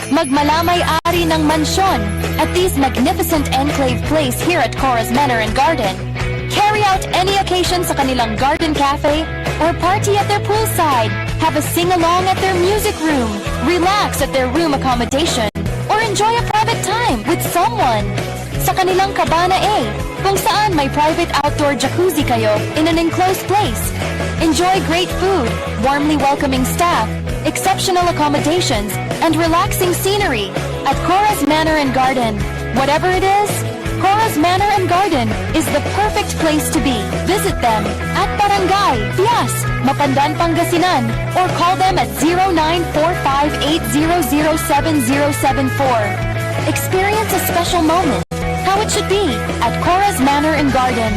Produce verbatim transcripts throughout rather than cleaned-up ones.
Magmalamay ari ng mansyon at this magnificent enclave place here at Cora's Manor and Garden. Carry out any occasion sa kanilang garden cafe or party at their poolside. Have a sing-along at their music room. Relax at their room accommodation or enjoy a private time with someone. Sa kanilang Cabana A, kung saan may private outdoor jacuzzi kayo in an enclosed place. Enjoy great food, warmly welcoming staff, exceptional accommodations, and relaxing scenery at Cora's Manor and Garden. Whatever it is, Cora's Manor and Garden is the perfect place to be. Visit them at Barangay Pias, Mapandan, Pangasinan, or call them at zero nine four five eight zero zero seven zero seven four. Experience a special moment, how it should be, at Cora's Manor and Garden.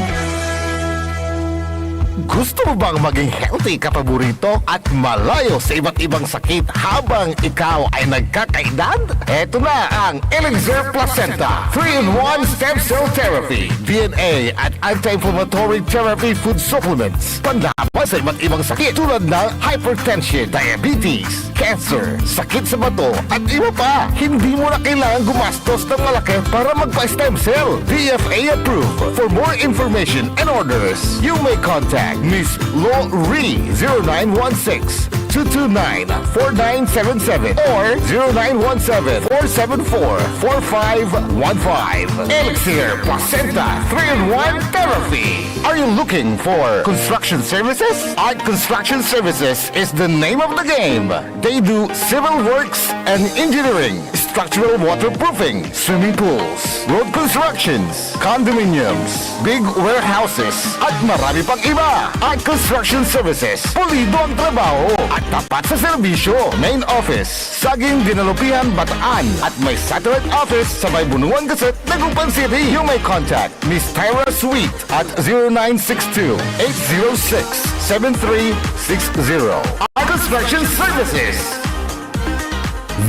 Gusto mo bang maging healthy ka paborito at malayo sa iba't ibang sakit habang ikaw ay nagkakaedad? Eto na ang Elixir Placenta three-in-one Stem Cell Therapy, D N A at Anti-Inflammatory Therapy Food Supplements. Panlaban sa iba't ibang sakit tulad ng hypertension, diabetes, cancer, sakit sa bato, at iba pa. Hindi mo na kailangan gumastos ng malaki para magpa-stem cell. D F A approved. For more information and orders, you may contact Miss Lo Re, zero nine one six, two two nine, four nine seven seven or zero nine one seven, four seven four, four five one five. Elixir Placenta three-in-one Therapy. Are you looking for construction services? Art Construction Services is the name of the game. They do civil works and engineering, structural waterproofing, swimming pools, road constructions, condominiums, big warehouses, at marami pang iba. Art Construction Services, pulido ang trabaho at tapat sa serbisyo. Main office, Saging Dinalupihan, Bataan, at may satellite office sa may Bunuan Gusut, Dagupan City. You may contact Miss Tyra Sweet at zero nine six two, eight zero six, seven three six zero. Our construction services.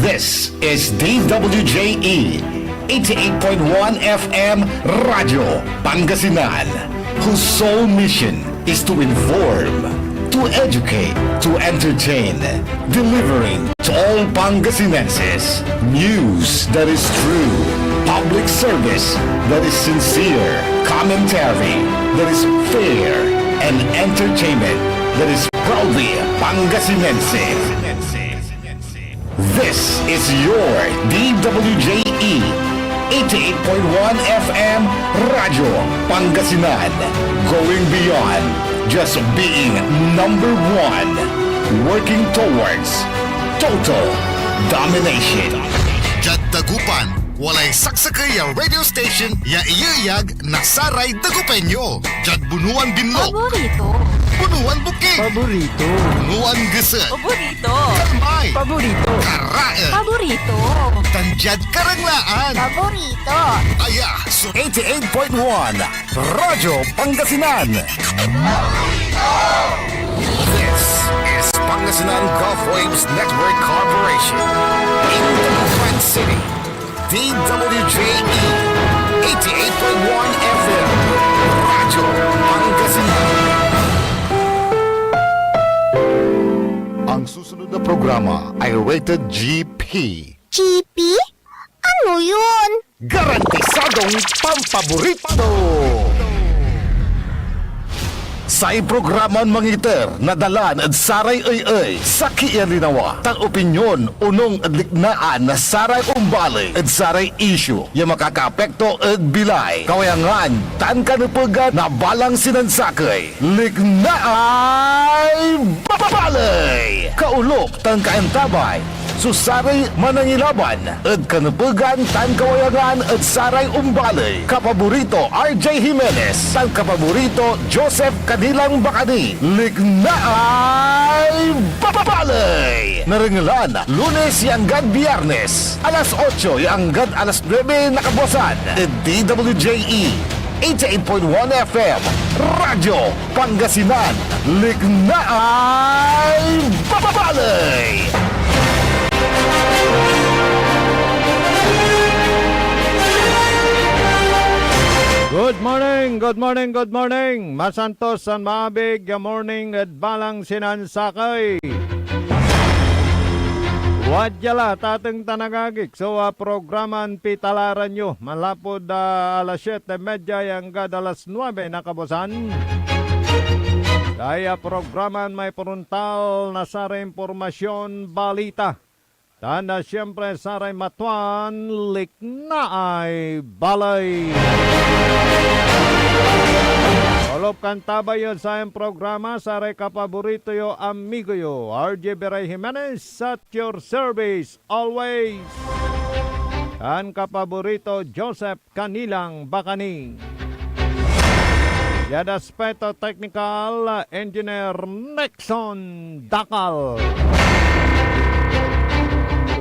This is D W J E, eighty-eight point one F M Radyo Pangasinan, whose sole mission is to inform, to educate, to entertain, delivering to all Pangasinenses news that is true, public service that is sincere, commentary that is fair, and entertainment that is proudly Pangasinense. This is your D W J E, eighty-eight point one F M Radyo Pangasinan. Going beyond just being number one. Working towards total domination. Diad Dagupan, walay saksakey ya radio station ya iyeyag na saray Dagupeño. Diad Bunuan Binlog. Paborito. Bunuan Bukig. Paborito. Bunuan Gusut. Paborito. Kalmay. Paborito. Karaen. Paborito. Tan diad Karanglaan. Paborito. Aya so eighty-eight point one Radyo Pangasinan. This is Pangasinan Gulf Waves Network Corporation. In the Grand City, D W J E, eighty-eight point one F M, Radyo Pangasinan. Ang susunod na programa ay rated G P. G P? Ano yun? Garantisadong pampaborito! Say programan mangiter na dalan ed saray ey-ey, saki ya linawa, tan opinyon onung ed liknaan na saray ombaley ed saray isyu ya makakaapekto ed bilay, kawayangan, tan kanepegan na balang sinansakey. Liknaay Baley! Kaolop tan kaantabay so saray manangilaban ed kanepegan tan kawayangan ed saray ombaley. Kapaborito, R J Jimenez, tan kapaborito, Joseph Kadilang Bacani. Liknaay Baley! Narengelan Lunes ya anggad Biyernes, alas otso ya anggad alas nuebe na kabuasan, ed D W J E, eighty-eight point one F M, Radyo Pangasinan, Liknaay Baley! Good morning, good morning, good morning. Masantos tan maabig ya morning ed balang sinansakey. Wadya la, tateng tan agagik, so, ah, programan pitalaran yo. Manlapud, ah, alas siyete medya ya anggad alas nuebe na kabuasan. Daya programan may poruntal na saray impormasyon, balita, tan, ah, siyempre, saray matuan liknaay baley. Olop kan tabay yod sayan programa, saray kapaborito yo, amigo yo, R J Beray Jimenez, at your service always. Tan kapaborito, Joseph Canilang Bacani. Diad aspeto teknikal, Engineer Nixon Dacal.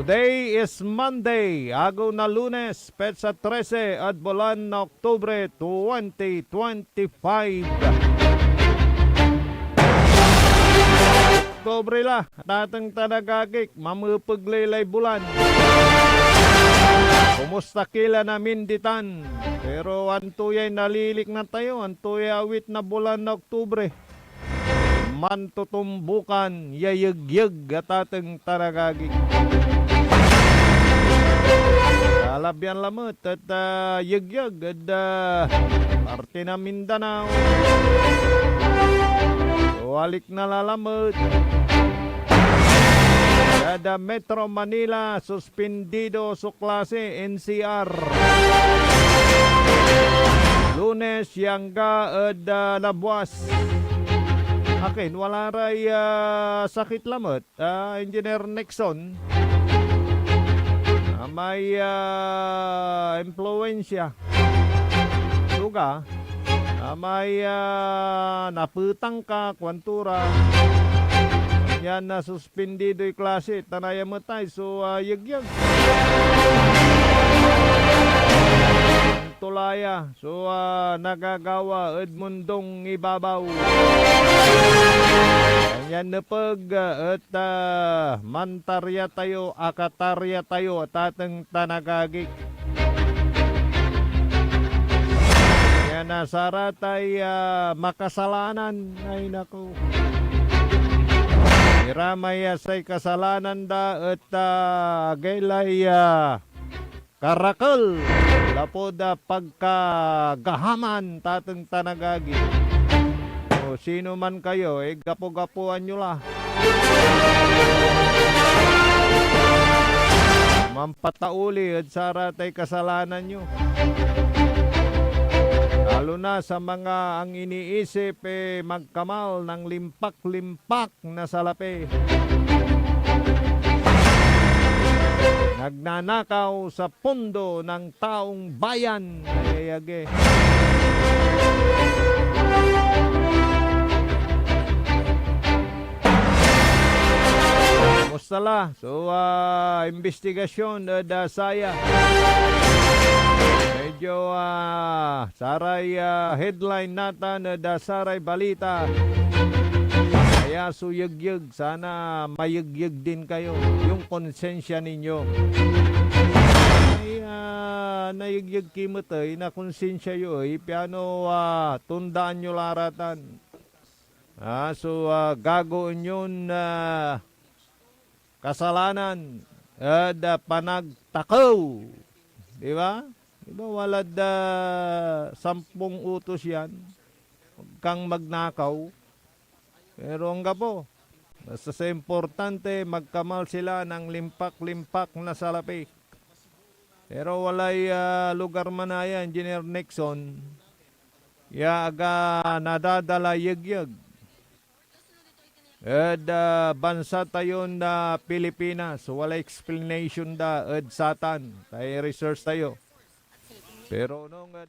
Today is Monday, agew na Lunes, petsa trese ed bulan na Oktubre twenty twenty-five. Oktubre la, tateng tan agagik, mamepegley lay bulan. Kumusta ki lan amin ditan? Pero anto yay nalilikna tayo? Anto yay awit na bulan na Oktubre? Mantutumbukan ya yegyeg a tateng tan agagik. Alabian lamet et, ah, yegyeg ed, ah, parte na Mindanao. Walik na lalamet. Diad Metro Manila, suspindido so klase, N C R. Lunes ya angga ed, ah, labuas. Akin, wala ray, ah, sakit lamet, ah, Engineer Nixon. Ah, may, ah, impluensya. Duga, ah, may, ah, napetang ka, kuanto ra. Yan, ah, suspindidoy klase, tan aya met ay so, ah, yegyeg. Tulaya so, ah, nagagawa ed mundong ibabaw. Kanyan nepeg, ah, et, ah, mantarya tayo, akatarya tayo, tateng tan agagik. Yan, ah, saratay, ah, makasalanan. Ay, nako. Iramay, ah, say kasalanan da et, ah, agaylay, ah, karakel lapud, ah, pagkagahaman, tateng tan agagi. O sino man kayo, eh, gapo-gapoan yo la. Mampatauli ed saratay kasalanan yo. Lalo na sa mga ang iniisip, eh, magkamal, nanglimpak-limpak na salapi. Nagnanakaw sa pondo ng taong bayan. Ay, ay, agi. Kumusta la? So, ah, imbestigasyon ed, ah, saya. Medyo, ah, saray, ah, headline natan ed, ah, saray balita. Kaya so yegyeg, sana mayegyeg din kayo. Yung konsensya ninyo. Ay, ah, nayegyeg ki met ey, na konsensya yo ey, piano, ah, tundaan yo la ratan. Ah, so, ah, gagawaen yon, ah, kasalanan ed, ah, panagtakew. Di ba? Di ba, walad, ah, sampung utos yan? Huwag kang magnakaw. Pero anggapo, basta sa importante, magkamal sila, nanglimpak-limpak na salapi. Pero walay, ah, lugar manaya, Engineer Nixon, ya aga nadadala yegyeg ed, ah, bansa tayon, ah, Pilipinas. Walay explanation da ed satan. Tay research tayo. Pero nung, ah,